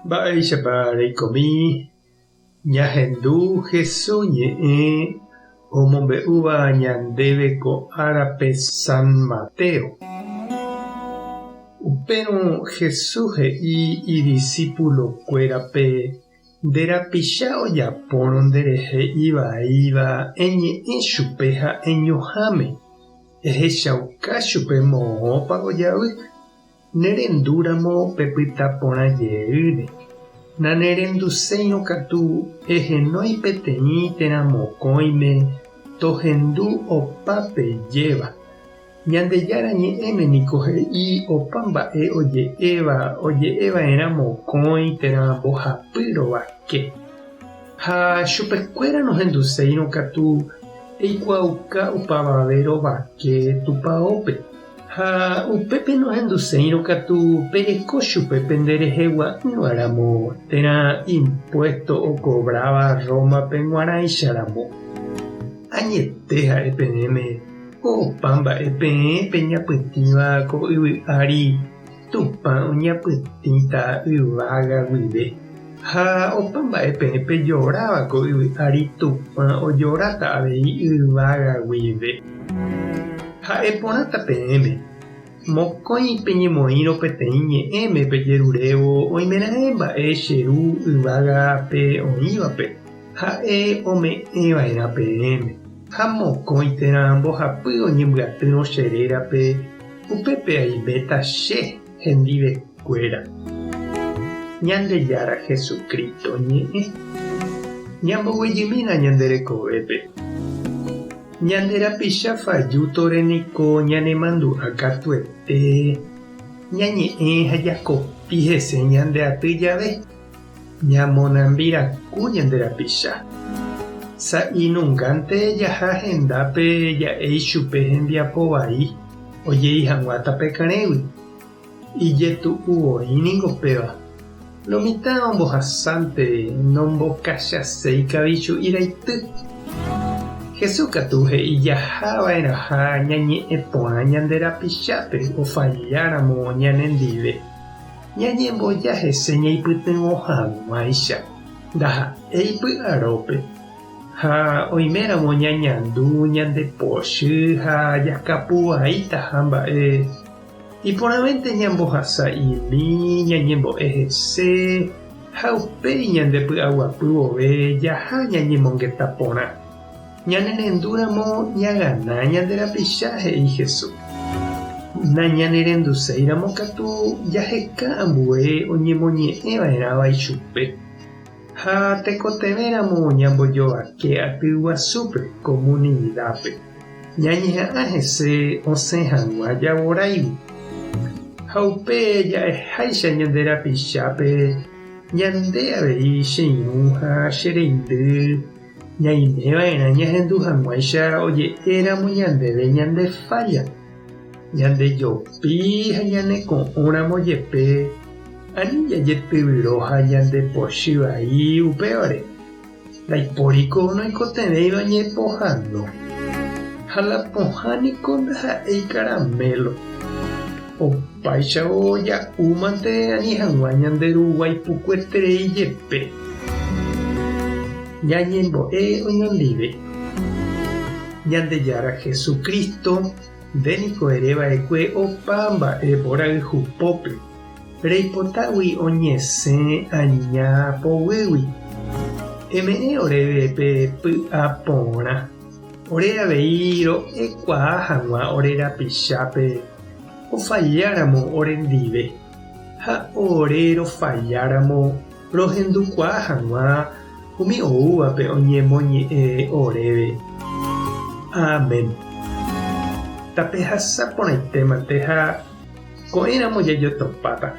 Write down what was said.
Mba'éichapa reikomi ñahendu Jesús ñe'ẽ omombe'úva ñandéve ko árape San Mateo? Upérõ Jesús he'i idisípulokuérape, Nde rapicha ojapórõ nderehe ivaíva eñe'ẽ chupe ha eñohãme, ehechauka chupe moõpa ojavy. Nerendúramo pepyta porã jeýne. Nanerenduséirõ katu ehenói peteĩ térã mokõime tohendu opa pejéva. Ñandejára Ñe'ẽme niko he'i opa mba'e oje'éva oje'eva'erã mokõi térã mbohapy rovake. Ha chupekuéra nohenduséirõ katu eikuaauka opavave rovake tupaópe. Ha upépe nohenduséirõ katu pereko chupe pende rehegua'ỹva ramo térã impuésto okovráva Rómape g̃uarãicha ramo. Añete ha'e peẽme, opa mba'e peẽ peñapytĩva ko yvy ári Tupã oñapytĩta yvága guive, ha opa mba'e peẽ pejoráva ko yvy ári Tupã ojoráta avei yvága guive. Ha'e porãta peẽme, mokõi peñemoĩrõ peteĩ ñe'ẽme pejerurévo oimeraẽ mba'e che Ru yvágape oĩvape, ha'e ome'ẽva'erã peẽme. Ha mokõi térã mbohapy oñembyatýrõ che rérape, Upépe aiméta che hendivekuéra. Ñandejára Jesucristo ñe'ẽ. Ñamboguejymína ñande rekovépe. Ñande rapicha fajútore niko ñanemandu'a katuete, ñañe'ẽ ha jakopi hese ñande aty jave, ñamonambi raku ñande rapicha. Sa'i nungánte jaha hendápe ja'e ichupe hembiapo vai. Ojei hag̃ua tape karẽgui. Ijetu'u voi ningo péva. Lo mitã ombohasánte nombokachaséi kavichu'i raity. Jesús katu he'i jaha va'erãha ñañe'ẽ porã ñande rapichápe ofalláramo ñanendive. Ñañemboja hese ñaipytyvõ hag̃uáicha, ndaha'éi py'arópe. Ha oiméramo ñañandu ñande pochy ha jakapu vaítaha mba'e, iporãvénte ñambohasa'imi, ñañembo'e hese ha upéi ñande py'aguapy vove jaha ñañemongeta porã. Ñanerendúramo ñagana ñande rapicha, he'i Jesús. Nañanerenduséiramo katu jaheka ambue oñemoñe'ẽva'erãva ichupe. Ha tekotevẽramo ñambojovake aty guasúpe komunidápe, ñañeha'ã hese osẽ hag̃ua javoráigui. Ha upe ja'eháicha ñande rapichápe, ñande avei che irũ ha che reindy ñaimeva'erã ñahendu hag̃uáicha oje'éramo ñandéve ñande fálla. Ñandejopi ha ñaneko'õramo jepe, ani jajetyvyro ha ñandepochy vai upévare. Ndaipóriko noikotevẽiva ñepohãno. Ha la pohã niko ndaha'éi karamélo. Opáichavo ja'úmante ani hag̃ua ñande ruguái pukueterei jepe. Ñañembo'e oñondive. Ñandejára Jesucristo Nde niko ere va'ekue opa mba'e mborayhupópe, reipotágui oñesẽ aña poguýgui. Eme'ẽ oréve pe py'a porã, ore avei ro'ekuaa hag̃ua ore rapichápe ofalláramo orendive, ha ore rofalláramo rohendukuaa hag̃ua umi oúvape oñemoñe'ẽ oréve. Amén. Tapehasa porãitémante ha ko'ẽramo jajotopáta.